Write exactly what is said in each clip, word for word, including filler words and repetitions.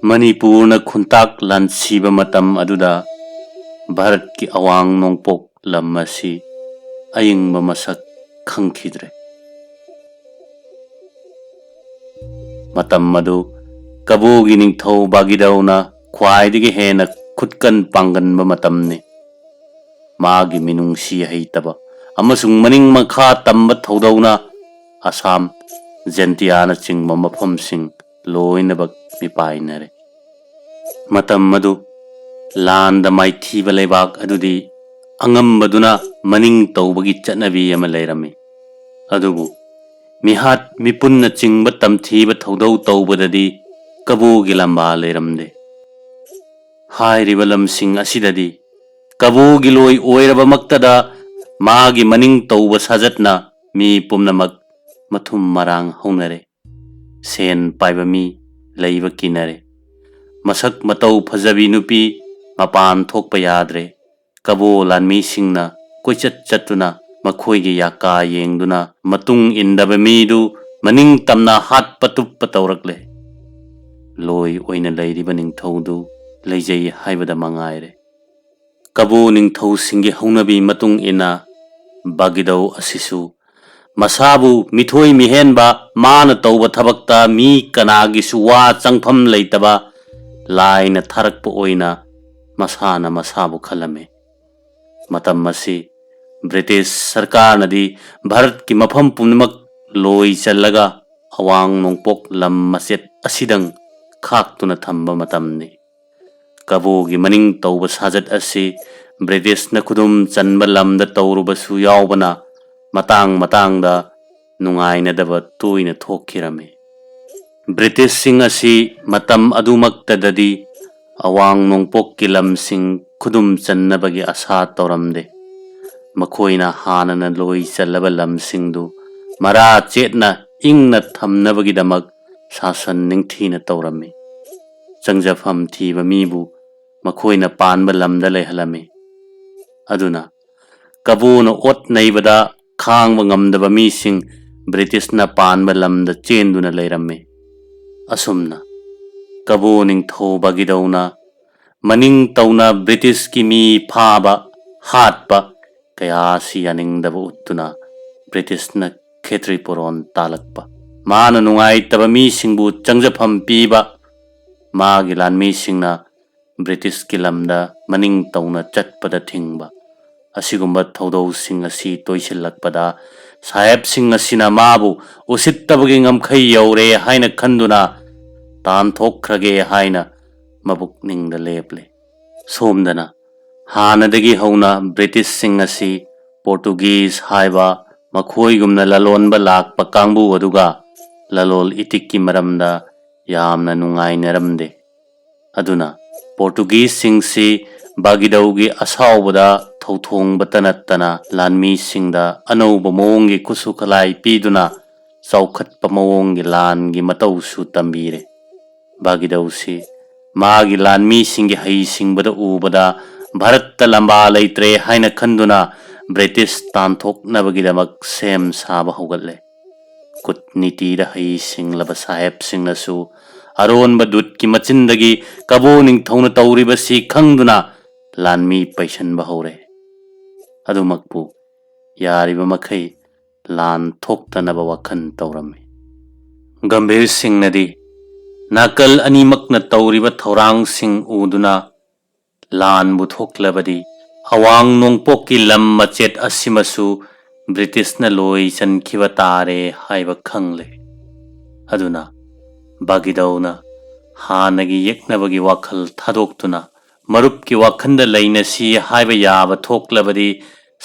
ꯃꯅꯤꯄꯨꯔꯅ ꯈꯨꯟꯇꯥꯛ ꯂꯥꯟꯁꯤꯕ ꯃꯇꯝ ꯑꯗꯨꯗ ꯚꯥꯔꯠꯀꯤ ꯑꯋꯥꯡ ꯅꯣꯡꯄꯣꯛ ꯂꯝ ꯑꯁꯤ ꯑꯏꯪꯕ ꯃꯁꯛ ꯈꯪꯈꯤꯗ꯭ꯔꯦ꯫ ꯃꯇꯝ ꯑꯗꯨ ꯀꯕꯣꯒꯤ ꯅꯤꯡꯊꯧ ꯕꯥꯒꯤꯗꯧꯅ ꯈ꯭ꯋꯥꯏꯗꯒꯤ ꯍꯦꯟꯅ ꯈꯨꯠꯀꯟ ꯄꯥꯡꯒꯟꯕ ꯃꯇꯝꯅꯤ꯫ ꯃꯥꯒꯤ ꯃꯤꯅꯨꯡꯁꯤ ꯍꯩꯇꯕ ꯑꯃꯁꯨꯡ ꯃꯅꯤꯡ ꯃꯈꯥ ꯇꯝꯕ ꯊꯧꯗꯧꯅ ꯑꯁꯥꯝ, ꯖꯦꯟꯇꯤꯌꯥꯅꯆꯤꯡꯕ ꯃꯐꯝꯁꯤꯡ ꯂꯣꯏꯅꯃꯛ ꯃꯤꯄꯥꯏꯅꯔꯦ꯫ ꯃꯇꯝ ꯑꯗꯨ ꯂꯥꯟꯗ ꯃꯥꯏꯊꯤꯕ ꯂꯩꯕꯥꯛ ꯑꯗꯨꯗꯤ ꯑꯉꯝꯕꯗꯨꯅ ꯃꯅꯤꯡ ꯇꯧꯕꯒꯤ ꯆꯠꯅꯕꯤ ꯑꯃ ꯂꯩꯔꯝꯃꯤ꯫ ꯑꯗꯨꯕꯨ ꯃꯤꯍꯥꯠ ꯃꯤꯄꯨꯟꯅꯆꯤꯡꯕ ꯇꯝꯊꯤꯕ ꯊꯧꯗꯧ ꯇꯧꯕꯗꯗꯤ ꯀꯕꯣꯒꯤ ꯂꯝꯕꯥ ꯂꯩꯔꯝꯗꯦ꯫ ꯍꯥꯏꯔꯤꯕ ꯂꯝꯁꯤꯡ ꯑꯁꯤꯗꯗꯤ ꯀꯕꯣꯒꯤ ꯂꯣꯏ ꯑꯣꯏꯔꯕꯃꯛꯇꯗ ꯃꯥꯒꯤ ꯃꯅꯤꯡ ꯇꯧꯕ ꯁꯥꯖꯠꯅ ꯃꯤ ꯄꯨꯝꯅꯃꯛ ꯃꯊꯨꯝ ꯃꯔꯥꯡ ꯍꯧꯅꯔꯦ꯫ ꯁꯦꯟ ꯄꯥꯏꯕ ꯃꯤ ꯂꯩꯕ ꯀꯤꯅꯔꯦ꯫ ꯃꯁꯛ ꯃꯇꯧ ꯐꯖꯕꯤ ꯅꯨꯄꯤ ꯃꯄꯥꯟ ꯊꯣꯛꯄ ꯌꯥꯗ꯭ꯔꯦ꯫ ꯀꯕꯣ ꯂꯥꯟꯃꯤꯁꯤꯡꯅ ꯀꯣꯏꯆꯠ ꯆꯠꯇꯨꯅ ꯃꯈꯣꯏꯒꯤ ꯌꯥꯀꯥ ꯌꯦꯡꯗꯨꯅ ꯃꯇꯨꯡ ꯏꯟꯗꯕ ꯃꯤꯗꯨ ꯃꯅꯤꯡ ꯇꯝꯅ ꯍꯥꯠꯄ ꯇꯨꯞꯄ ꯇꯧꯔꯛꯂꯦ꯫ ꯂꯣꯏ ꯑꯣꯏꯅ ꯂꯩꯔꯤꯕ ꯅꯤꯡꯊꯧꯗꯨ ꯂꯩꯖꯩ ꯍꯥꯏꯕꯗ ꯃꯉꯥꯏꯔꯦ꯫ ꯀꯕꯣ ꯅꯤꯡꯊꯧꯁꯤꯡꯒꯤ ꯍꯧꯅꯕꯤ ꯃꯇꯨꯡ ꯏꯟꯅ ꯕꯥꯒꯤꯗꯧ ꯑꯁꯤꯁꯨ ꯃꯁꯥꯕꯨ ꯃꯤꯊꯣꯏ ꯃꯤꯍꯦꯟꯕ, ꯃꯥꯅ ꯇꯧꯕ ꯊꯕꯛꯇ ꯃꯤ ꯀꯅꯥꯒꯤꯁꯨ ꯋꯥ ꯆꯪꯐꯝ ꯂꯩꯇꯕ ꯂꯥꯏꯅ ꯊꯥꯔꯛꯄ ꯑꯣꯏꯅ ꯃꯁꯥꯅ ꯃꯁꯥꯕꯨ ꯈꯜꯂꯝꯃꯤ꯫ ꯃꯇꯝ ꯑꯁꯤ ꯕ꯭ꯔꯤꯇꯤꯁ ꯁꯔꯀꯥꯔꯅꯗꯤ ꯚꯥꯔꯠꯀꯤ ꯃꯐꯝ ꯄꯨꯝꯅꯃꯛ ꯂꯣꯏ ꯆꯜꯂꯒ ꯑꯋꯥꯡ ꯅꯣꯡꯄꯣꯛ ꯂꯝ ꯃꯆꯦꯠ ꯑꯁꯤꯗꯪ ꯈꯥꯛꯇꯨꯅ ꯊꯝꯕ ꯃꯇꯝꯅꯤ꯫ ꯀꯕꯣꯒꯤ ꯃꯅꯤꯡ ꯇꯧꯕ ꯁꯥꯖꯠ ꯑꯁꯤ ꯕ꯭ꯔꯤꯇꯤꯁꯅ ꯈꯨꯗꯨꯝ ꯆꯟꯕ ꯂꯝꯗ ꯇꯧꯔꯨꯕꯁꯨ ꯌꯥꯎꯕꯅ ꯃꯇꯥꯡ ꯃꯇꯥꯡꯗ ꯅꯨꯡꯉꯥꯏꯅꯗꯕ ꯇꯣꯏꯅ ꯊꯣꯛꯈꯤꯔꯝꯃꯤ꯫ ꯕ꯭ꯔꯤꯇꯤꯁꯁꯤꯡ ꯑꯁꯤ ꯃꯇꯝ ꯑꯗꯨꯃꯛꯇꯗꯗꯤ ꯑꯋꯥꯡ ꯅꯣꯡꯄꯣꯛꯀꯤ ꯂꯝꯁꯤꯡ ꯈꯨꯗꯨꯝ ꯆꯟꯅꯕꯒꯤ ꯑꯁꯥ ꯇꯧꯔꯝꯗꯦ꯫ ꯃꯈꯣꯏꯅ ꯍꯥꯟꯅꯅ ꯂꯣꯏ ꯆꯜꯂꯕ ꯂꯝꯁꯤꯡꯗꯨ ꯃꯔꯥ ꯆꯦꯠꯅ ꯏꯪꯅ ꯊꯝꯅꯕꯒꯤꯗꯃꯛ ꯁꯥꯁꯟ ꯅꯤꯡꯊꯤꯅ ꯇꯧꯔꯝꯃꯤ꯫ ꯆꯪꯖꯐꯝ ꯊꯤꯕ ꯃꯤꯕꯨ ꯃꯈꯣꯏꯅ ꯄꯥꯟꯕ ꯂꯝꯗ ꯂꯩꯍꯜꯂꯝꯃꯤ꯫ ꯑꯗꯨꯅ ꯀꯕꯣꯅ ꯑꯣꯠ ꯅꯩꯕꯗ ꯈꯥꯡꯕ ꯉꯝꯗꯕ ꯃꯤꯁꯤꯡ ꯕ꯭ꯔꯤꯇꯤꯁꯅ ꯄꯥꯟꯕ ꯂꯝꯗ ꯆꯦꯟꯗꯨꯅ ꯂꯩꯔꯝꯃꯤ꯫ ꯑꯁꯨꯝꯅ ꯀꯕꯣ ꯅꯤꯡꯊꯧ ꯕꯥꯒꯤꯗꯧꯅ ꯃꯅꯤꯡ ꯇꯧꯅ ꯕ꯭ꯔꯤꯇꯤꯁꯀꯤ ꯃꯤ ꯐꯥꯕ, ꯍꯥꯠꯄ ꯀꯌꯥ ꯑꯁꯤ ꯌꯥꯅꯤꯡꯗꯕ ꯎꯠꯇꯨꯅ ꯕ꯭ꯔꯤꯇꯤꯁꯅ ꯈꯦꯇ꯭ꯔꯤ ꯄꯣꯔꯣꯟ ꯇꯥꯜꯂꯛꯄ, ꯃꯥꯅ ꯅꯨꯡꯉꯥꯏꯇꯕ ꯃꯤꯁꯤꯡꯕꯨ ꯆꯪꯖꯐꯝ ꯄꯤꯕ, ꯃꯥꯒꯤ ꯂꯥꯟꯃꯤꯁꯤꯡꯅ ꯕ꯭ꯔꯤꯇꯤꯁꯀꯤ ꯂꯝꯗ ꯃꯅꯤꯡ ꯇꯧꯅ ꯆꯠꯄꯗ ꯊꯤꯡꯕ, ꯑꯁꯤꯒꯨꯝꯕ ꯊꯧꯗꯧꯁꯤꯡ ꯑꯁꯤ ꯇꯣꯏꯁꯤꯜꯂꯛꯄꯗ ꯁꯥꯍꯦꯕꯁꯤꯡ ꯑꯁꯤꯅ ꯃꯥꯕꯨ ꯎꯁꯤꯠꯇꯕꯒꯤ ꯉꯝꯈꯩ ꯌꯧꯔꯦ ꯍꯥꯏꯅ ꯈꯟꯗꯨꯅ ꯇꯥꯟꯊꯣꯛꯈ꯭ꯔꯒꯦ ꯍꯥꯏꯅ ꯃꯕꯨꯛꯅꯤꯡꯗ ꯂꯦꯞꯂꯦ꯫ ꯁꯣꯝꯗꯅ ꯍꯥꯟꯅꯗꯒꯤ ꯍꯧꯅ ꯕ꯭ꯔꯤꯇꯤꯁꯁꯤꯡ ꯑꯁꯤ ꯄꯣꯔꯇꯨꯒꯤꯖ ꯍꯥꯏꯕ ꯃꯈꯣꯏꯒꯨꯝꯅ ꯂꯂꯣꯟꯕ ꯂꯥꯛꯄ ꯀꯥꯡꯕꯨ ꯑꯗꯨꯒ ꯂꯂꯣꯜ ꯏꯇꯤꯛꯀꯤ ꯃꯔꯝꯗ ꯌꯥꯝꯅ ꯅꯨꯡꯉꯥꯏꯅꯔꯝꯗꯦ꯫ ꯑꯗꯨꯅ ꯄꯣꯔꯇꯨꯒꯤꯖꯁꯤꯡꯁꯤ ꯕꯥꯒꯤꯗꯧꯒꯤ ꯑꯁꯥꯎꯕꯗ ꯊꯧꯊꯣꯡꯕꯇ ꯅꯠꯇꯅ ꯂꯥꯟꯃꯤꯁꯤꯡꯗ ꯑꯅꯧꯕ ꯃꯑꯣꯡꯒꯤ ꯈꯨꯠꯁꯨ ꯈꯨꯠꯂꯥꯏ ꯄꯤꯗꯨꯅ ꯆꯥꯎꯈꯠꯄ ꯃꯑꯣꯡꯒꯤ ꯂꯥꯟꯒꯤ ꯃꯇꯧꯁꯨ ꯇꯝꯕꯤꯔꯦ꯫ ꯕꯥꯒꯤꯗꯧꯁꯤ ꯃꯥꯒꯤ ꯂꯥꯟꯃꯤꯁꯤꯡꯒꯤ ꯍꯩꯁꯤꯡꯕꯗ ꯎꯕꯗ ꯚꯥꯔꯠꯇ ꯂꯝꯕꯥ ꯂꯩꯇ꯭ꯔꯦ ꯍꯥꯏꯅ ꯈꯟꯗꯨꯅ ꯕ꯭ꯔꯤꯇꯤꯁ ꯇꯥꯟꯊꯣꯛꯅꯕꯒꯤꯗꯃꯛ ꯁꯦꯝ ꯁꯥꯕ ꯍꯧꯒꯠꯂꯦ꯫ ꯀꯨꯠꯅꯤꯇꯤꯗ ꯍꯩꯁꯤꯡꯂꯕ ꯁꯥꯍꯦꯕꯁꯤꯡꯅꯁꯨ ꯑꯔꯣꯟꯕ ꯗꯨꯠꯀꯤ ꯃꯆꯤꯟꯗꯒꯤ ꯀꯕꯣ ꯅꯤꯡꯊꯧꯅ ꯇꯧꯔꯤꯕꯁꯤ ꯈꯪꯗꯨꯅ ꯂꯥꯟꯃꯤ ꯄꯩꯁꯟꯕ ꯍꯧꯔꯦ꯫ ꯑꯗꯨꯃꯛꯄꯨ ꯌꯥꯔꯤꯕ ꯃꯈꯩ ꯂꯥꯟ ꯊꯣꯛꯇꯅꯕ ꯋꯥꯈꯜ ꯇꯧꯔꯝꯃꯤ꯫ ꯒꯝꯚꯤꯔ ꯁꯤꯡꯅꯗꯤ ꯅꯥꯀꯜ ꯑꯅꯤꯃꯛꯅ ꯇꯧꯔꯤꯕ ꯊꯧꯔꯥꯡꯁꯤꯡ ꯎꯗꯨꯅ ꯂꯥꯟꯕꯨ ꯊꯣꯛꯂꯕꯗꯤ ꯑꯋꯥꯡ ꯅꯣꯡꯄꯣꯛꯀꯤ ꯂꯝ ꯃꯆꯦꯠ ꯑꯁꯤꯃꯁꯨ ꯕ꯭ꯔꯤꯇꯤꯁꯅ ꯂꯣꯏ ꯆꯟꯈꯤꯕ ꯇꯥꯔꯦ ꯍꯥꯏꯕ ꯈꯪꯂꯦ꯫ ꯑꯗꯨꯅ ꯕꯥꯒꯤꯗꯧꯅ ꯍꯥꯟꯅꯒꯤ ꯌꯦꯛꯅꯕꯒꯤ ꯋꯥꯈꯜ ꯊꯥꯗꯣꯛꯇꯨꯅ ꯃꯔꯨꯞꯀꯤ ꯋꯥꯈꯜꯗ ꯂꯩꯅꯁꯤ ꯍꯥꯏꯕ ꯌꯥꯕ ꯊꯣꯛꯂꯕꯗꯤ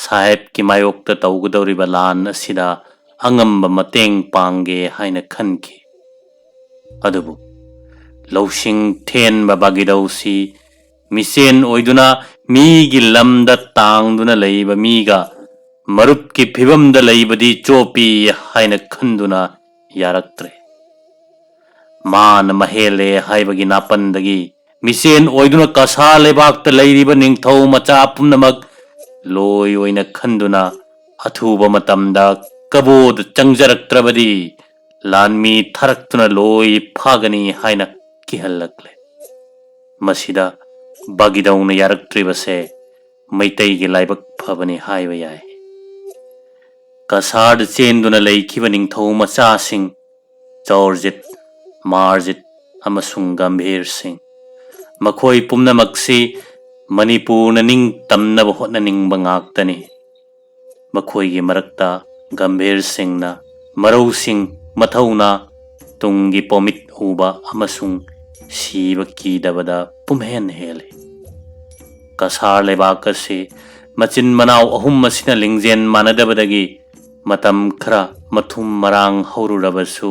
ꯁꯥꯍꯦꯕꯀꯤ ꯃꯥꯌꯣꯛꯇ ꯇꯧꯒꯗꯧꯔꯤꯕ ꯂꯥꯟ ꯑꯁꯤꯗ ꯑꯉꯝꯕ ꯃꯇꯦꯡ ꯄꯥꯡꯒꯦ ꯍꯥꯏꯅ ꯈꯟꯈꯤ꯫ ꯑꯗꯨꯕꯨ ꯂꯧꯁꯤꯡ ꯊꯦꯟꯕ ꯕꯥꯒꯤꯗꯧꯁꯤ ꯃꯤꯁꯦꯟ ꯑꯣꯏꯗꯨꯅ ꯃꯤꯒꯤ ꯂꯝꯗ ꯇꯥꯡꯗꯨꯅ ꯂꯩꯕ ꯃꯤꯒ ꯃꯔꯨꯞꯀꯤ ꯐꯤꯕꯝꯗ ꯂꯩꯕꯗꯤ ꯆꯣꯞꯄꯤ ꯍꯥꯏꯅ ꯈꯟꯗꯨꯅ ꯌꯥꯔꯛꯇ꯭ꯔꯦ꯫ ꯃꯥꯅ ꯃꯍꯦꯜꯂꯦ ꯍꯥꯏꯕꯒꯤ ꯅꯥꯄꯟꯗꯒꯤ ꯃꯤꯁꯦꯟ ꯑꯣꯏꯗꯨꯅ ꯀꯁꯥ ꯂꯩꯕꯥꯛꯇ ꯂꯩꯔꯤꯕ ꯅꯤꯡꯊꯧ ꯃꯆꯥ ꯄꯨꯝꯅꯃꯛ ꯂꯣꯏ ꯑꯣꯏꯅ ꯈꯟꯗꯨꯅ ꯑꯊꯨꯕ ꯃꯇꯝꯗ ꯀꯕꯣꯗ ꯆꯪꯖꯔꯛꯇ꯭ꯔꯕꯗꯤ ꯂꯥꯟꯃꯤ ꯊꯥꯔꯛꯇꯨꯅ ꯂꯣꯏ ꯐꯥꯒꯅꯤ ꯍꯥꯏꯅ ꯊꯤꯍꯜꯂꯛꯂꯦ꯫ ꯃꯁꯤꯗ ꯕꯥꯒꯤꯗꯧꯅ ꯌꯥꯔꯛꯇ꯭ꯔꯤꯕꯁꯦ ꯃꯩꯇꯩꯒꯤ ꯂꯥꯏꯕꯛ ꯐꯕꯅꯤ ꯍꯥꯏꯕ ꯌꯥꯏ꯫ ꯀꯁꯥꯔꯗ ꯆꯦꯟꯗꯨꯅ ꯂꯩꯈꯤꯕ ꯅꯤꯡꯊꯧ ꯃꯆꯥꯁꯤꯡ ꯆꯧꯔꯖꯤꯠ, ꯃꯥꯔꯖꯤꯠ ꯑꯃꯁꯨꯡ ꯒꯝꯚꯤꯔ ꯁꯤꯡ, ꯃꯈꯣꯏ ꯄꯨꯝꯅꯃꯛꯁꯤ ꯃꯅꯤꯄꯨꯔꯅ ꯅꯤꯡꯇꯝꯅꯕ ꯍꯣꯠꯅꯅꯤꯡꯕ ꯉꯥꯛꯇꯅꯤ꯫ ꯃꯈꯣꯏꯒꯤ ꯃꯔꯛꯇ ꯒꯝꯚꯤꯔ ꯁꯤꯡꯅ ꯃꯔꯧꯁꯤꯡ, ꯃꯊꯧꯅꯥ, ꯇꯨꯡꯒꯤ ꯄꯣꯃꯤꯠ ꯎꯕ ꯑꯃꯁꯨꯡ ꯁꯤꯕ ꯀꯤꯗꯕꯗ ꯄꯨꯝꯍꯦꯟ ꯍꯦꯜꯂꯤ꯫ ꯀꯁꯥꯔ ꯂꯩꯕꯥꯛ ꯑꯁꯤ ꯃꯆꯤꯟ ꯃꯅꯥꯎ ꯑꯍꯨꯝ ꯑꯁꯤꯅ ꯂꯤꯡꯖꯦꯜ ꯃꯥꯟꯅꯗꯕꯗꯒꯤ ꯃꯇꯝ ꯈꯔ ꯃꯊꯨꯝ ꯃꯔꯥꯡ ꯍꯧꯔꯨꯔꯕꯁꯨ,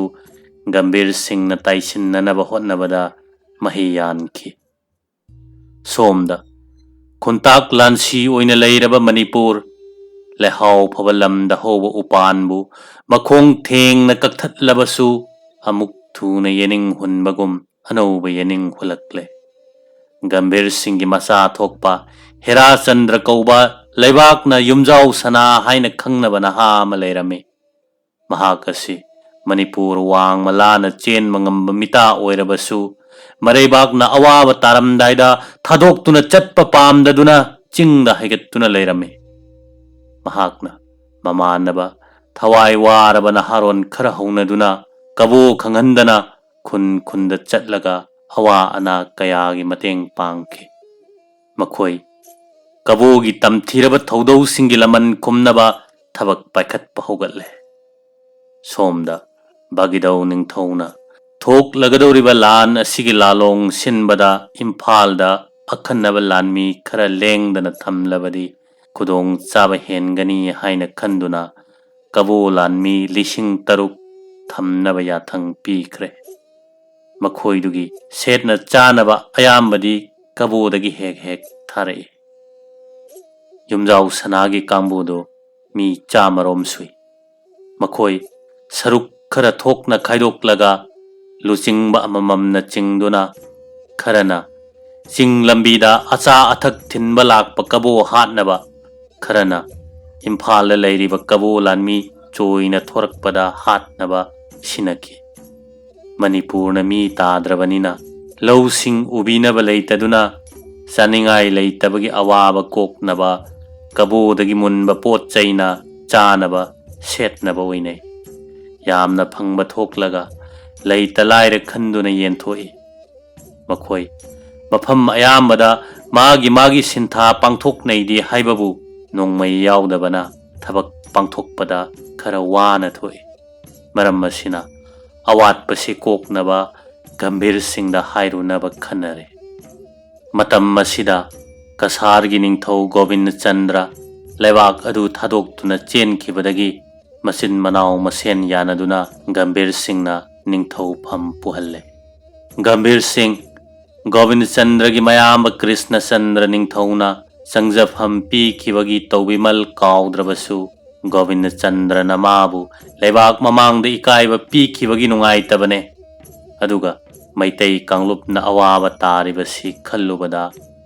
ꯒꯝꯚꯤꯔ ꯁꯤꯡꯅ ꯇꯥꯏꯁꯤꯟꯅꯅꯕ ꯍꯣꯠꯅꯕꯗ ꯃꯍꯩ ꯌꯥꯟꯈꯤ꯫ ꯁꯣꯝꯗ ꯈꯨꯟꯇꯥꯛ ꯂꯥꯟꯁꯤ ꯑꯣꯏꯅ ꯂꯩꯔꯕ ꯃꯅꯤꯄꯨꯔ, ꯂꯩꯍꯥꯎ ꯐꯕ ꯂꯝꯗ ꯍꯧꯕ ꯎꯄꯥꯟꯕꯨ ꯃꯈꯣꯡ ꯊꯦꯡꯅ ꯀꯛꯊꯠꯂꯕꯁꯨ, ꯑꯃꯨꯛ ꯊꯨꯅ ꯌꯦꯅꯤꯡ ꯍꯨꯟꯕꯒꯨꯝ ꯑꯅꯧꯕ ꯌꯦꯅꯤꯡ ꯍꯨꯜꯂꯛꯂꯦ꯫ ꯒꯝꯚꯤꯔ ꯁꯤꯡꯒꯤ ꯃꯆꯥ ꯊꯣꯛꯄ ꯍꯦꯔꯥꯆꯟꯗ꯭ꯔ ꯀꯧꯕ ꯂꯩꯕꯥꯛꯅ ꯌꯨꯝꯖꯥꯎ ꯁꯅꯥ ꯍꯥꯏꯅ ꯈꯪꯅꯕ ꯅꯍꯥ ꯑꯃ ꯂꯩꯔꯝꯃꯤ꯫ ꯃꯍꯥꯛ ꯑꯁꯤ ꯃꯅꯤꯄꯨꯔ ꯋꯥꯡꯃ ꯂꯥꯟꯅ ꯆꯦꯟꯕ ꯉꯝꯕ ꯃꯤꯇꯥ ꯑꯣꯏꯔꯕꯁꯨ, ꯃꯔꯩꯕꯥꯛꯅ ꯑꯋꯥꯕ ꯇꯥꯔꯝꯗꯥꯏꯗ ꯊꯥꯗꯣꯛꯇꯨꯅ ꯆꯠꯄ ꯄꯥꯝꯗꯗꯨꯅ ꯆꯤꯡꯗ ꯍꯥꯏꯒꯠꯇꯨꯅ ꯂꯩꯔꯝꯃꯤ꯫ ꯃꯍꯥꯛꯅ ꯃꯃꯥꯟꯅꯕ ꯊꯋꯥꯏ ꯋꯥꯔꯕ ꯅꯍꯥꯔꯣꯟ ꯈꯔ ꯍꯧꯅꯗꯨꯅ ꯀꯕꯣ ꯈꯪꯍꯟꯗꯅ ꯈꯨꯟ ꯈꯨꯟꯗ ꯆꯠꯂꯒ ꯑꯋꯥ ꯑꯅꯥ ꯀꯌꯥꯒꯤ ꯃꯇꯦꯡ ꯄꯥꯡꯈꯤ꯫ ꯃꯈꯣꯏ ꯀꯕꯣꯒꯤ ꯇꯝꯊꯤꯔꯕ ꯊꯧꯗꯧꯁꯤꯡꯒꯤ ꯂꯃꯟ ꯈꯨꯝꯅꯕ ꯊꯕꯛ ꯄꯥꯏꯈꯠꯄ ꯍꯧꯒꯠꯂꯦ꯫ ꯁꯣꯝꯗ ꯕꯥꯒꯤꯗꯧ ꯅꯤꯡꯊꯧꯅ ꯊꯣꯛꯂꯒꯗꯧꯔꯤꯕ ꯂꯥꯟ ꯑꯁꯤꯒꯤ ꯂꯥꯂꯣꯡ ꯁꯤꯟꯕꯗ ꯏꯝꯐꯥꯜꯗ ꯑꯈꯟꯅꯕ ꯂꯥꯟꯃꯤ ꯈꯔ ꯂꯦꯡꯗꯅ ꯊꯝꯂꯕꯗꯤ ꯈꯨꯗꯣꯡ ꯆꯥꯕ ꯍꯦꯟꯒꯅꯤ ꯍꯥꯏꯅ ꯈꯟꯗꯨꯅ ꯀꯕꯣ ꯂꯥꯟꯃꯤ ꯂꯤꯁꯤꯡ ꯇꯔꯨꯛ ꯊꯝꯅꯕ ꯌꯥꯊꯪ ꯄꯤꯈ꯭ꯔꯦ꯫ ꯃꯈꯣꯏꯗꯨꯒꯤ ꯁꯦꯠꯅ ꯆꯥꯅꯕ ꯑꯌꯥꯝꯕꯗꯤ ꯀꯕꯣꯗꯒꯤ ꯍꯦꯛ ꯍꯦꯛ ꯊꯥꯔꯛꯏ꯫ ꯌꯨꯝꯖꯥꯎ ꯁꯅꯥꯒꯤ ꯀꯥꯡꯕꯨꯗꯨ ꯃꯤ ꯆꯥꯃꯔꯣꯝ ꯁꯨꯏ꯫ ꯃꯈꯣꯏ ꯁꯔꯨꯛ ꯈꯔ ꯊꯣꯛꯅ ꯈꯥꯏꯗꯣꯛꯂꯒ ꯂꯨꯆꯤꯡꯕ ꯑꯃꯃꯝꯅ ꯆꯤꯡꯗꯨꯅ, ꯈꯔꯅ ꯆꯤꯡ ꯂꯝꯕꯤꯗ ꯑꯆꯥ ꯑꯊꯛ ꯊꯤꯟꯕ ꯂꯥꯛꯄ ꯀꯕꯣ ꯍꯥꯠꯅꯕ, ꯈꯔꯅ ꯏꯝꯐꯥꯜꯗ ꯂꯩꯔꯤꯕ ꯀꯕꯣ ꯂꯥꯟꯃꯤ ꯆꯣꯏꯅ ꯊꯣꯔꯛꯄꯗ ꯍꯥꯠꯅꯕ ꯁꯤꯟꯅꯈꯤ꯫ ꯃꯅꯤꯄꯨꯔꯅ ꯃꯤ ꯇꯥꯗ꯭ꯔꯕꯅꯤꯅ ꯂꯧꯁꯤꯡ ꯎꯕꯤꯅꯕ ꯂꯩꯇꯗꯨꯅ ꯆꯥꯅꯤꯡꯉꯥꯏ ꯂꯩꯇꯕꯒꯤ ꯑꯋꯥꯕ ꯀꯣꯛꯅꯕ ꯀꯕꯣꯗꯒꯤ ꯃꯨꯟꯕ ꯄꯣꯠ ꯆꯩꯅ ꯆꯥꯅꯕ ꯁꯦꯠꯅꯕ ꯑꯣꯏꯅꯩ꯫ ꯌꯥꯝꯅ ꯐꯪꯕ ꯊꯣꯛꯂꯒ ꯂꯩꯇ ꯂꯥꯏꯔ ꯈꯟꯗꯨꯅ ꯌꯦꯟꯊꯣꯛꯏ꯫ ꯃꯈꯣꯏ ꯃꯐꯝ ꯑꯌꯥꯝꯕꯗ ꯃꯥꯒꯤ ꯃꯥꯒꯤ ꯁꯤꯟꯊꯥ ꯄꯥꯡꯊꯣꯛꯅꯩꯗꯤ ꯍꯥꯏꯕꯕꯨ ꯅꯣꯡꯃꯩ ꯌꯥꯎꯗꯕꯅ ꯊꯕꯛ ꯄꯥꯡꯊꯣꯛꯄꯗ ꯈꯔ ꯋꯥꯅ ꯊꯣꯛꯏ꯫ ꯃꯔꯝ ꯑꯁꯤꯅ ꯑꯋꯥꯠꯄꯁꯤ ꯀꯣꯛꯅꯕ ꯒꯝꯚꯤꯔ ꯁꯤꯡꯗ ꯍꯥꯏꯔꯨꯅꯕ ꯈꯟꯅꯔꯦ꯫ ꯃꯇꯝ ꯑꯁꯤꯗ ꯀꯁꯥꯔꯒꯤ ꯅꯤꯡꯊꯧ ꯒꯣꯕꯤꯟꯗ ꯆꯟꯗ꯭ꯔ ꯂꯩꯕꯥꯛ ꯑꯗꯨ ꯊꯥꯗꯣꯛꯇꯨꯅ ꯆꯦꯟꯈꯤꯕꯗꯒꯤ ꯃꯆꯤꯟ ꯃꯅꯥꯎ ꯃꯁꯦꯟ ꯌꯥꯅꯗꯨꯅ ꯒꯝꯚꯤꯔ ꯁꯤꯡꯅ ꯅꯤꯡꯊꯧ ꯐꯝ ꯄꯨꯍꯜꯂꯦ꯫ ꯒꯝꯚꯤꯔ ꯁꯤꯡ, ꯒꯣꯕꯤꯟꯗ ꯆꯟꯗ꯭ꯔꯒꯤ ꯃꯌꯥꯝꯕ ꯀ꯭ꯔꯤꯁꯅ ꯆꯟꯗ꯭ꯔ ꯅꯤꯡꯊꯧꯅ ꯆꯪꯖꯐꯝ ꯄꯤꯈꯤꯕꯒꯤ ꯇꯧꯕꯤꯃꯜ ꯀꯥꯎꯗ꯭ꯔꯕꯁꯨ, ꯒꯣꯕꯤꯟꯗ ꯆꯟꯗ꯭ꯔꯅ ꯃꯥꯕꯨ ꯂꯩꯕꯥꯛ ꯃꯃꯥꯡꯗ ꯏꯀꯥꯏꯕ ꯄꯤꯈꯤꯕꯒꯤ ꯅꯨꯡꯉꯥꯏꯇꯕꯅꯦ꯫ ꯑꯗꯨꯒ ꯃꯩꯇꯩ ꯀꯥꯡꯂꯨꯞꯅ ꯑꯋꯥꯕ ꯇꯥꯔꯤꯕꯁꯤ ꯈꯜꯂꯨꯕꯗ,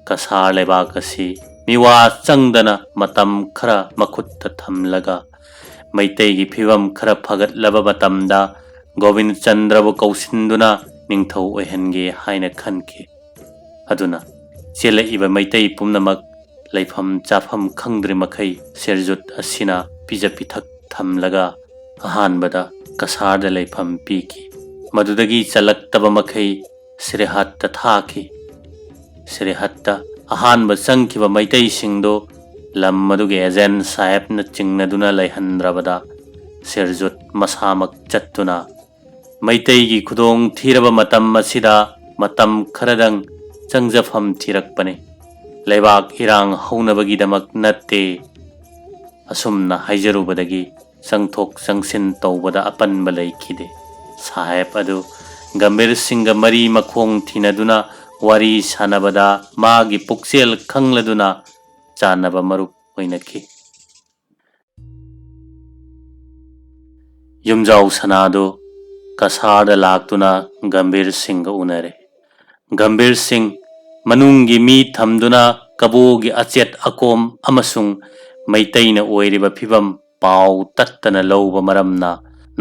ꯀꯁꯥꯔ ꯂꯩꯕꯥꯛ ꯑꯁꯤ ꯃꯤꯋꯥ ꯆꯪꯗꯅ ꯃꯇꯝ ꯈꯔ ꯃꯈꯨꯠꯇ ꯊꯝꯂꯒ, ꯃꯩꯇꯩꯒꯤ ꯐꯤꯕꯝ ꯈꯔ ꯐꯒꯠꯂꯕ ꯃꯇꯝꯗ ꯒꯣꯕꯤꯟꯗ ꯆꯟꯗ꯭ꯔꯕꯨ ꯀꯧꯁꯤꯟꯗꯨꯅ ꯅꯤꯡꯊꯧ ꯑꯣꯏꯍꯟꯒꯦ ꯍꯥꯏꯅ ꯈꯟꯈꯤ꯫ ꯑꯗꯨꯅ ꯆꯦꯜꯂꯛꯏꯕ ꯃꯩꯇꯩ ꯄꯨꯝꯅꯃꯛ ꯂꯩꯐꯝ ꯆꯥꯐꯝ ꯈꯪꯗ꯭ꯔꯤ ꯃꯈꯩ ꯁꯤꯔꯖꯨꯠ ꯑꯁꯤꯅ ꯄꯤꯖ ꯄꯤꯊꯛ ꯊꯝꯂꯒ ꯑꯍꯥꯟꯕꯗ ꯀꯁꯥꯔꯗ ꯂꯩꯐꯝ ꯄꯤꯈꯤ꯫ ꯃꯗꯨꯗꯒꯤ ꯆꯜꯂꯛꯇꯕ ꯃꯈꯩ ꯁꯤꯔꯤꯍꯠꯇ ꯊꯥꯈꯤ꯫ ꯁꯤꯔꯤꯍꯠꯇ ꯑꯍꯥꯟꯕ ꯆꯪꯈꯤꯕ ꯃꯩꯇꯩꯁꯤꯡꯗꯨ ꯂꯝ ꯑꯗꯨꯒꯤ ꯑꯦꯖꯦꯟ ꯁꯥꯍꯦꯕꯅ ꯆꯤꯡꯅꯗꯨꯅ ꯂꯩꯍꯟꯗ꯭ꯔꯕꯗ ꯁꯤꯔꯖꯨꯠ ꯃꯁꯥꯃꯛ ꯆꯠꯇꯨꯅ ꯃꯩꯇꯩꯒꯤ ꯈꯨꯗꯣꯡ ꯊꯤꯔꯕ ꯃꯇꯝ ꯑꯁꯤꯗ ꯃꯇꯝ ꯈꯔꯗꯪ ꯆꯪꯖꯐꯝ ꯊꯤꯔꯛꯄꯅꯤ꯫ ꯂꯩꯕꯥꯛ ꯏꯔꯥꯡ ꯍꯧꯅꯕꯒꯤꯗꯃꯛ ꯅꯠꯇꯦ꯫ ꯑꯁꯨꯝꯅ ꯍꯥꯏꯖꯔꯨꯕꯗꯒꯤ ꯆꯪꯊꯣꯛ ꯆꯪꯁꯤꯟ ꯇꯧꯕꯗ ꯑꯄꯟꯕ ꯂꯩꯈꯤꯗꯦ꯫ ꯁꯥꯍꯦꯕ ꯑꯗꯨ ꯒꯝꯚꯤꯔ ꯁꯤꯡꯒ ꯃꯔꯤ ꯃꯈꯣꯡ ꯊꯤꯅꯗꯨꯅ ꯋꯥꯔꯤ ꯁꯥꯟꯅꯕꯗ ꯃꯥꯒꯤ ꯄꯨꯛꯆꯦꯜ ꯈꯪꯂꯗꯨꯅ ꯆꯥꯟꯅꯕ ꯃꯔꯨꯞ ꯑꯣꯏꯅꯈꯤ꯫ ꯌꯨꯝꯖꯥꯎ ꯁꯅꯥꯗꯨ ꯀꯁꯥꯔꯗ ꯂꯥꯛꯇꯨꯅ ꯒꯝꯚꯤꯔ ꯁꯤꯡꯒ ꯎꯅꯔꯦ꯫ ꯒꯝꯚꯤꯔ ꯁꯤꯡ ꯃꯅꯨꯡꯒꯤ ꯃꯤ ꯊꯝꯗꯨꯅ ꯀꯕꯣꯒꯤ ꯑꯆꯦꯠ ꯑꯀꯣꯝ ꯑꯃꯁꯨꯡ ꯃꯩꯇꯩꯅ ꯑꯣꯏꯔꯤꯕ ꯐꯤꯕꯝ ꯄꯥꯎ ꯇꯠꯇꯅ ꯂꯧꯕ ꯃꯔꯝꯅ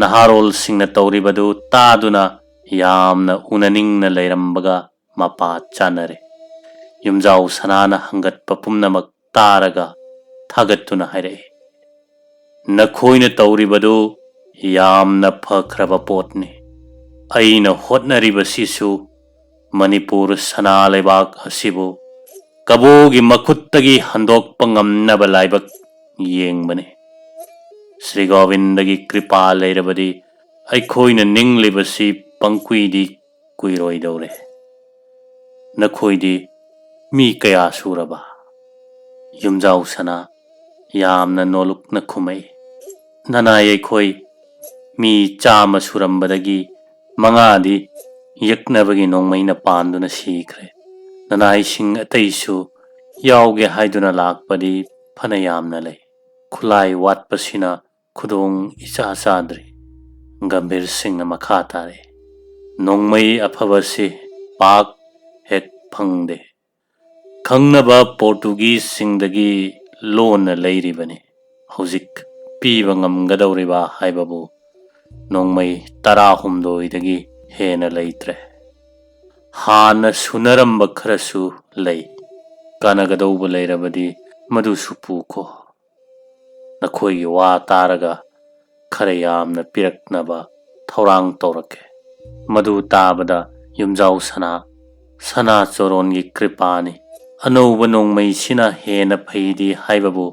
ꯅꯍꯥꯔꯣꯜꯁꯤꯡꯅ ꯇꯧꯔꯤꯕꯗꯨ ꯇꯥꯗꯨꯅ ꯌꯥꯝꯅ ꯎꯅꯅꯤꯡꯅ ꯂꯩꯔꯝꯕꯒ ꯃꯄꯥ ꯆꯥꯅꯔꯦ꯫ ꯌꯨꯝꯖꯥꯎ ꯁꯅꯥꯅ ꯍꯪꯒꯠꯄ ꯄꯨꯝꯅꯃꯛ ꯇꯥꯔꯒ ꯊꯥꯒꯠꯇꯨꯅ ꯍꯥꯏꯔꯛꯏ, "ꯅꯈꯣꯏꯅ ꯇꯧꯔꯤꯕꯗꯨ ꯌꯥꯝꯅ ꯐꯈ꯭ꯔꯕ ꯄꯣꯠꯅꯤ꯫ ꯑꯩꯅ ꯍꯣꯠꯅꯔꯤꯕꯁꯤꯁꯨ ꯃꯅꯤꯄꯨꯔ ꯁꯅꯥ ꯂꯩꯕꯥꯛ ꯑꯁꯤꯕꯨ ꯀꯕꯣꯒꯤ ꯃꯈꯨꯠꯇꯒꯤ ꯍꯟꯗꯣꯛꯄ ꯉꯝꯅꯕ ꯂꯥꯏꯕꯛ ꯌꯦꯡꯕꯅꯤ꯫ ꯁ꯭ꯔꯤ ꯒꯣꯕꯤꯟꯗꯒꯤ ꯀ꯭ꯔꯤꯄꯥ ꯂꯩꯔꯕꯗꯤ ꯑꯩꯈꯣꯏꯅ ꯅꯤꯡꯂꯤꯕꯁꯤ ꯄꯪꯀꯨꯏꯗꯤ ꯀꯨꯏꯔꯣꯏꯗꯧꯔꯦ꯫ ꯅꯈꯣꯏꯗꯤ ꯃꯤ ꯀꯌꯥ ꯁꯨꯔꯕ?" ꯌꯨꯝꯖꯥꯎ ꯁꯅꯥ ꯌꯥꯝꯅ ꯅꯣꯂꯨꯛꯅ ꯈꯨꯝꯃꯛꯏ, "ꯅꯅꯥꯏ ꯑꯩꯈꯣꯏ ꯃꯤ ꯆꯥꯝꯃ ꯁꯨꯔꯝꯕꯗꯒꯤ ꯃꯉꯥꯗꯤ ꯌꯦꯛꯅꯕꯒꯤ ꯅꯣꯡꯃꯩꯅ ꯄꯥꯟꯗꯨꯅ ꯁꯤꯈ꯭ꯔꯦ꯫ ꯅꯅꯥꯏꯁꯤꯡ ꯑꯇꯩꯁꯨ ꯌꯥꯎꯒꯦ ꯍꯥꯏꯗꯨꯅ ꯂꯥꯛꯄꯗꯤ ꯐꯅ ꯌꯥꯝꯅ ꯂꯩ꯫ ꯈꯨꯠꯂꯥꯏ ꯋꯥꯠꯄꯁꯤꯅ ꯈꯨꯗꯣꯡ ꯏꯆꯥ ꯆꯥꯗ꯭ꯔꯤ꯫" ꯒꯝꯚꯤꯔ ꯁꯤꯡꯅ ꯃꯈꯥ ꯇꯥꯔꯛꯏ, "ꯅꯣꯡꯃꯩ ꯑꯐꯕꯁꯤ ꯄꯥꯛ ꯍꯦꯛ ꯐꯪꯗꯦ꯫ ꯈꯪꯅꯕ ꯄꯣꯔꯇꯨꯒꯤꯖꯁꯤꯡꯗꯒꯤ ꯂꯣꯟꯅ ꯂꯩꯔꯤꯕꯅꯤ꯫ ꯍꯧꯖꯤꯛ ꯄꯤꯕ ꯉꯝꯒꯗꯧꯔꯤꯕ ꯍꯥꯏꯕꯕꯨ ꯅꯣꯡꯃꯩ ꯇꯔꯥꯍꯨꯝꯗꯣꯏꯗꯒꯤ ꯍꯦꯟꯅ ꯂꯩꯇ꯭ꯔꯦ꯫ ꯍꯥꯟꯅ ꯁꯨꯅꯔꯝꯕ ꯈꯔꯁꯨ ꯂꯩ꯫ ꯀꯥꯟꯅꯒꯗꯧꯕ ꯂꯩꯔꯕꯗꯤ ꯃꯗꯨꯁꯨ ꯄꯨꯈꯣ꯫ ꯅꯈꯣꯏꯒꯤ ꯋꯥ ꯇꯥꯔꯒ ꯈꯔ ꯌꯥꯝꯅ ꯄꯤꯔꯛꯅꯕ ꯊꯧꯔꯥꯡ ꯇꯧꯔꯛꯀꯦ꯫" ꯃꯗꯨ ꯇꯥꯕꯗ ꯌꯨꯝꯖꯥꯎ ꯁꯅꯥ, "ꯁꯅꯥ ꯆꯣꯔꯣꯟꯒꯤ ꯀ꯭ꯔꯤꯄꯥꯅꯤ꯫ ꯑꯅꯧꯕ ꯅꯣꯡꯃꯩꯁꯤꯅ ꯍꯦꯟꯅ ꯐꯩꯗꯤ ꯍꯥꯏꯕꯕꯨ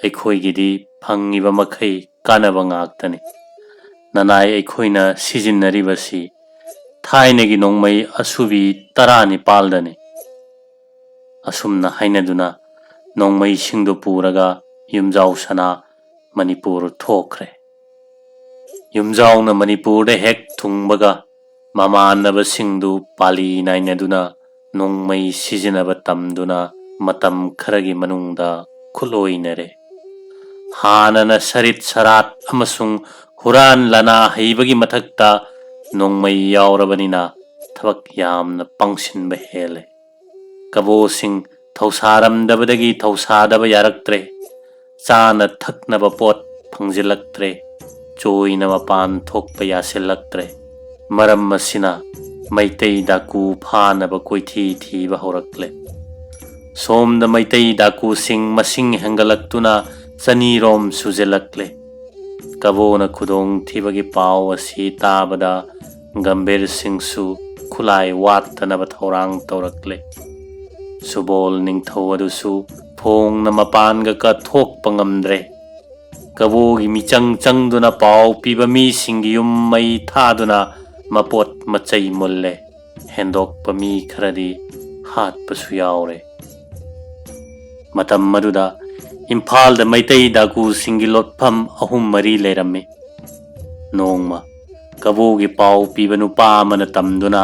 ꯑꯩꯈꯣꯏꯒꯤꯗꯤ ꯐꯪꯉꯤꯕ ꯃꯈꯩ ꯀꯥꯟꯅꯕ ꯉꯥꯛꯇꯅꯤ꯫ ꯅꯅꯥꯏ ꯑꯩꯈꯣꯏꯅ ꯁꯤꯖꯤꯟꯅꯔꯤꯕꯁꯤ ꯊꯥꯏꯅꯒꯤ ꯅꯣꯡꯃꯩ ꯑꯁꯨꯕꯤ ꯇꯔꯥꯅꯤꯄꯥꯜꯗꯅꯤ꯫" ꯑꯁꯨꯝꯅ ꯍꯥꯏꯅꯗꯨꯅ ꯅꯣꯡꯃꯩꯁꯤꯡꯗꯨ ꯄꯨꯔꯒ ꯌꯨꯝꯖꯥꯎ ꯁꯅꯥ ꯃꯅꯤꯄꯨꯔ ꯊꯣꯛꯈ꯭ꯔꯦ꯫ ꯌꯨꯝꯖꯥꯎꯅ ꯃꯅꯤꯄꯨꯔꯗ ꯍꯦꯛ ꯊꯨꯡꯕꯒ ꯃꯃꯥꯟꯅꯕꯁꯤꯡꯗꯨ ꯄꯥꯂꯤ ꯅꯥꯏꯅꯗꯨꯅ ꯅꯣꯡꯃꯩ ꯁꯤꯖꯤꯟꯅꯕ ꯇꯝꯗꯨꯅ ꯃꯇꯝ ꯈꯔꯒꯤ ꯃꯅꯨꯡꯗ ꯈꯨꯠꯂꯣꯏꯅꯔꯦ꯫ ꯍꯥꯟꯅꯅ ꯁꯔꯤꯠ ꯁꯔꯥꯠ ꯑꯃꯁꯨꯡ ꯍꯨꯔꯥꯟ ꯂꯥꯟꯅꯥ ꯍꯩꯕꯒꯤ ꯃꯊꯛꯇ ꯅꯣꯡꯃꯩ ꯌꯥꯎꯔꯕꯅꯤꯅ ꯊꯕꯛ ꯌꯥꯝꯅ ꯄꯥꯡꯁꯤꯟꯕ ꯍꯦꯜꯂꯦ꯫ ꯀꯕꯣꯁꯤꯡ ꯊꯧꯁꯥꯔꯝꯗꯕꯗꯒꯤ ꯊꯧꯁꯥꯗꯕ ꯌꯥꯔꯛꯇ꯭ꯔꯦ꯫ ꯆꯥꯅ ꯊꯛꯅꯕ ꯄꯣꯠ ꯐꯪꯖꯤꯜꯂꯛꯇ꯭ꯔꯦ꯫ ꯆꯣꯏꯅ ꯃꯄꯥꯟ ꯊꯣꯛꯄ ꯌꯥꯁꯤꯜꯂꯛꯇ꯭ꯔꯦ꯫ ꯃꯔꯝ ꯑꯁꯤꯅ ꯃꯩꯇꯩ ꯗꯥꯀꯨ ꯐꯥꯅꯕ ꯀꯣꯏꯊꯤ ꯊꯤꯕ ꯍꯧꯔꯛꯂꯦ꯫ ꯁꯣꯝꯗ ꯃꯩꯇꯩ ꯗꯥꯀꯨꯁꯤꯡ ꯃꯁꯤꯡ ꯍꯦꯟꯒꯠꯂꯛꯇꯨꯅ ꯆꯅꯤꯔꯣꯝ ꯁꯨꯖꯤꯜꯂꯛꯂꯦ꯫ ꯀꯕꯣꯅ ꯈꯨꯗꯣꯡ ꯊꯤꯕꯒꯤ ꯄꯥꯎ ꯑꯁꯤ ꯇꯥꯕꯗ ꯒꯝꯚꯤꯔ ꯁꯤꯡꯁꯨ ꯈꯨꯠꯂꯥꯏ ꯋꯥꯠꯇꯅꯕ ꯊꯧꯔꯥꯡ ꯇꯧꯔꯛꯂꯦ꯫ ꯁꯨꯕꯣꯜ ꯅꯤꯡꯊꯧ ꯑꯗꯨꯁꯨ ꯐꯣꯡꯅ ꯃꯄꯥꯟꯒ ꯀꯠꯊꯣꯛꯄ ꯉꯝꯗ꯭ꯔꯦ꯫ ꯀꯕꯣꯒꯤ ꯃꯤꯆꯪ ꯆꯪꯗꯨꯅ ꯄꯥꯎ ꯄꯤꯕ ꯃꯤꯁꯤꯡꯒꯤ ꯌꯨꯝ ꯃꯩ ꯊꯥꯗꯨꯅ ꯃꯄꯣꯠ ꯃꯆꯩ ꯃꯨꯜꯂꯦ꯫ ꯍꯦꯟꯗꯣꯛꯄ ꯃꯤ ꯈꯔꯗꯤ ꯍꯥꯠꯄꯁꯨ ꯌꯥꯎꯔꯦ꯫ ꯃꯇꯝ ꯑꯗꯨꯗ ꯏꯝꯐꯥꯜꯗ ꯃꯩꯇꯩ ꯗꯥꯀꯨꯁꯤꯡꯒꯤ ꯂꯣꯠꯐꯝ ꯑꯍꯨꯝ ꯃꯔꯤ ꯂꯩꯔꯝꯃꯤ꯫ ꯅꯣꯡꯃ ꯀꯕꯣꯒꯤ ꯄꯥꯎ ꯄꯤꯕ ꯅꯨꯄꯥ ꯑꯃꯅ ꯇꯝꯗꯨꯅ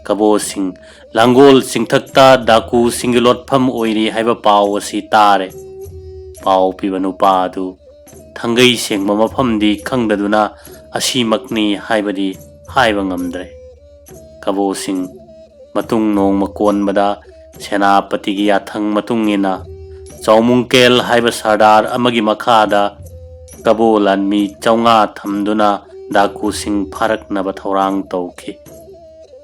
ꯀꯕꯣꯁꯤꯡ ꯂꯥꯡꯒꯣꯜ ꯆꯤꯡꯊꯛꯇ ꯗꯥꯀꯨꯁꯤꯡꯒꯤ ꯂꯣꯠꯐꯝ ꯑꯣꯏꯔꯤ ꯍꯥꯏꯕ ꯄꯥꯎ ꯑꯁꯤ ꯇꯥꯔꯦ꯫ ꯄꯥꯎ ꯄꯤꯕ ꯅꯨꯄꯥ ꯑꯗꯨ ꯊꯥꯡꯒꯩ ꯁꯦꯡꯕ ꯃꯐꯝꯗꯤ ꯈꯪꯗꯗꯨꯅ ꯑꯁꯤꯃꯛꯅꯤ ꯍꯥꯏꯕꯗꯤ ꯍꯥꯏꯕ ꯉꯝꯗ꯭ꯔꯦ꯫ ꯀꯕꯣꯁꯤꯡ ꯃꯇꯨꯡ ꯅꯣꯡꯃ ꯀꯣꯟꯕꯗ ꯁꯦꯅꯥꯄꯇꯤꯒꯤ ꯌꯥꯊꯪ ꯃꯇꯨꯡ ꯏꯟꯅ ꯆꯥꯎꯃꯨꯡꯀꯦꯜ ꯍꯥꯏꯕ ꯁꯔꯗꯥꯔ ꯑꯃꯒꯤ ꯃꯈꯥꯗ ꯀꯕꯣ ꯂꯥꯟꯃꯤ ꯆꯥꯝꯃꯉꯥ ꯊꯝꯗꯨꯅ ꯗꯥꯀꯨꯁꯤꯡ ꯐꯥꯔꯛꯅꯕ ꯊꯧꯔꯥꯡ ꯇꯧꯈꯤ꯫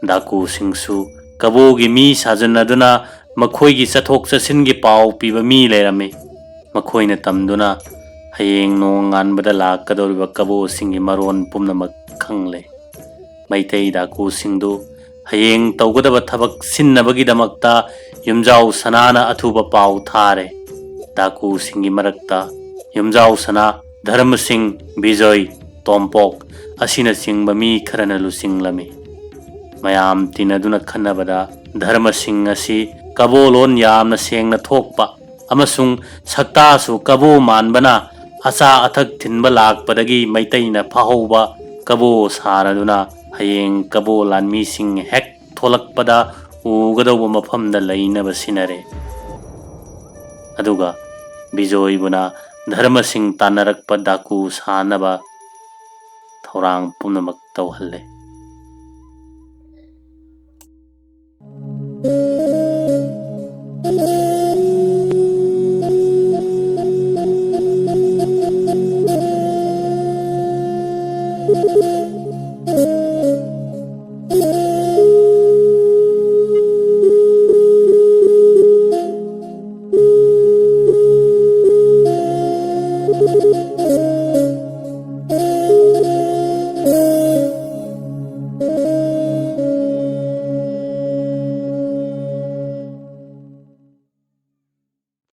ꯗꯥꯀꯨꯁꯤꯡꯁꯨ ꯀꯕꯣꯒꯤ ꯃꯤ ꯁꯥꯖꯤꯟꯅꯗꯨꯅ ꯃꯈꯣꯏꯒꯤ ꯆꯠꯊꯣꯛ ꯆꯠꯁꯤꯟꯒꯤ ꯄꯥꯎ ꯄꯤꯕ ꯃꯤ ꯂꯩꯔꯝꯃꯤ꯫ ꯃꯈꯣꯏꯅ ꯇꯝꯗꯨꯅ ꯍꯌꯦꯡ ꯅꯣꯡꯉꯥꯟꯕꯗ ꯂꯥꯛꯀꯗꯧꯔꯤꯕ ꯀꯕꯣꯁꯤꯡꯒꯤ ꯃꯔꯣꯟ ꯄꯨꯝꯅꯃꯛ ꯈꯪꯂꯦ꯫ ꯃꯩꯇꯩ ꯗꯥꯀꯨꯁꯤꯡꯗꯨ ꯍꯌꯦꯡ ꯇꯧꯒꯗꯕ ꯊꯕꯛ ꯁꯤꯟꯅꯕꯒꯤꯗꯃꯛꯇ ꯌꯨꯝꯖꯥꯎ ꯁꯅꯥꯅ ꯑꯊꯨꯕ ꯄꯥꯎ ꯊꯥꯔꯦ꯫ ꯗꯥꯀꯨꯁꯤꯡꯒꯤ ꯃꯔꯛꯇ ꯌꯨꯝꯖꯥꯎ ꯁꯅꯥ, ꯙꯔꯃꯁꯤꯡ, ꯕꯤꯖꯣꯏ, ꯇꯣꯝꯄꯣꯛ ꯑꯁꯤꯅꯆꯤꯡꯕ ꯃꯤ ꯈꯔꯅ ꯂꯨꯆꯤꯡꯂꯝꯃꯤ꯫ ꯃꯌꯥꯝ ꯇꯤꯟꯅꯗꯨꯅ ꯈꯟꯅꯕꯗ ꯙꯔꯃꯁꯤꯡ ꯑꯁꯤ ꯀꯕꯣ ꯂꯣꯟ ꯌꯥꯝꯅ ꯁꯦꯡꯅ ꯊꯣꯛꯄ ꯑꯃꯁꯨꯡ ꯁꯛꯇꯥꯁꯨ ꯀꯕꯣ ꯃꯥꯟꯕꯅ ꯑꯆꯥ ꯑꯊꯛ ꯊꯤꯟꯕ ꯂꯥꯛꯄꯗꯒꯤ ꯃꯩꯇꯩꯅ ꯐꯥꯍꯧꯕ ꯀꯕꯣ ꯁꯥꯔꯗꯨꯅ ꯍꯌꯦꯡ ꯀꯕꯣ ꯂꯥꯟꯃꯤꯁꯤꯡ ꯍꯦꯛ ꯊꯣꯛꯂꯛꯄꯗ ꯎꯒꯗꯧꯕ ꯃꯐꯝꯗ ꯂꯩꯅꯕ ꯁꯤꯟꯅꯔꯦ꯫ ꯑꯗꯨꯒ ꯕꯤꯖꯣꯏꯕꯨꯅ ꯙꯔꯃꯁꯤꯡ ꯇꯥꯟꯅꯔꯛꯄ ꯗꯥꯀꯨ ꯁꯥꯅꯕ ꯊꯧꯔꯥꯡ ꯄꯨꯝꯅꯃꯛ ꯇꯧꯍꯜꯂꯦ꯫